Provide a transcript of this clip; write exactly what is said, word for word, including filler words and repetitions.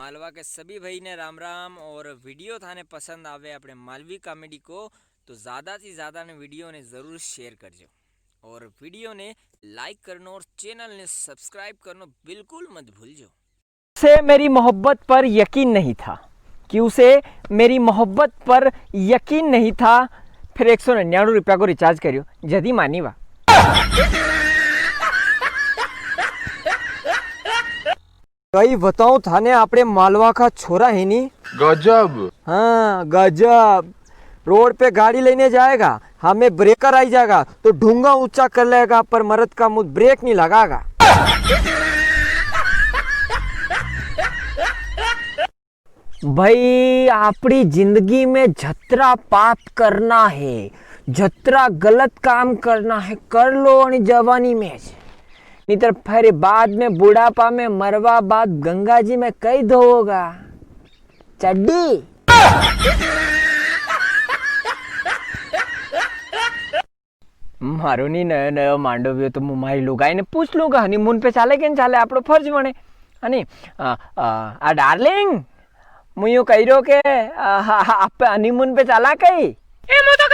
मालवा के सभी भाई ने राम राम। और वीडियो थाने पसंद आवे अपने मालवी कॉमेडी को, तो ज्यादा से ज्यादा ने वीडियो ने जरूर शेयर करजो और वीडियो ने लाइक करनो और चैनल ने सब्सक्राइब करनो बिल्कुल मत भूलजो। उसे मेरी मोहब्बत पर यकीन नहीं था, कि उसे मेरी मोहब्बत पर यकीन नहीं था, फिर एक सौ निन्यानवे रुपया को रिचार्ज करियो, जदी मानी वा। कई बताऊं थाने, आपणे मालवा का छोरा है नी। गजब। हाँ, गजब। रोड पे गाड़ी लेने जाएगा, हमें ब्रेकर आई जाएगा तो ढूंगा ऊंचा कर लेगा, पर मरद का मुंह ब्रेक नहीं लगागा। भाई, आपणी जिंदगी में जतरा पाप करना है, जतरा गलत काम करना है, कर लो अणी जवानी में, नी तर फिर बाद में बुढ़ापा में मरवा बाद गंगा जी में कई धोवोगा? चड्डी। मारो नी नयो नयो मांडो व्यो तो मु मारी लुगाई ने पूछ लूंगा, हनीमून पे चाले के न चाले, आपणो फर्ज बने। हनी, आ, आ, आ, डार्लिंग, मु यूं कही रहो के, आ, आ, आ, आप हनीमून पे चाला कई? ए, मु तो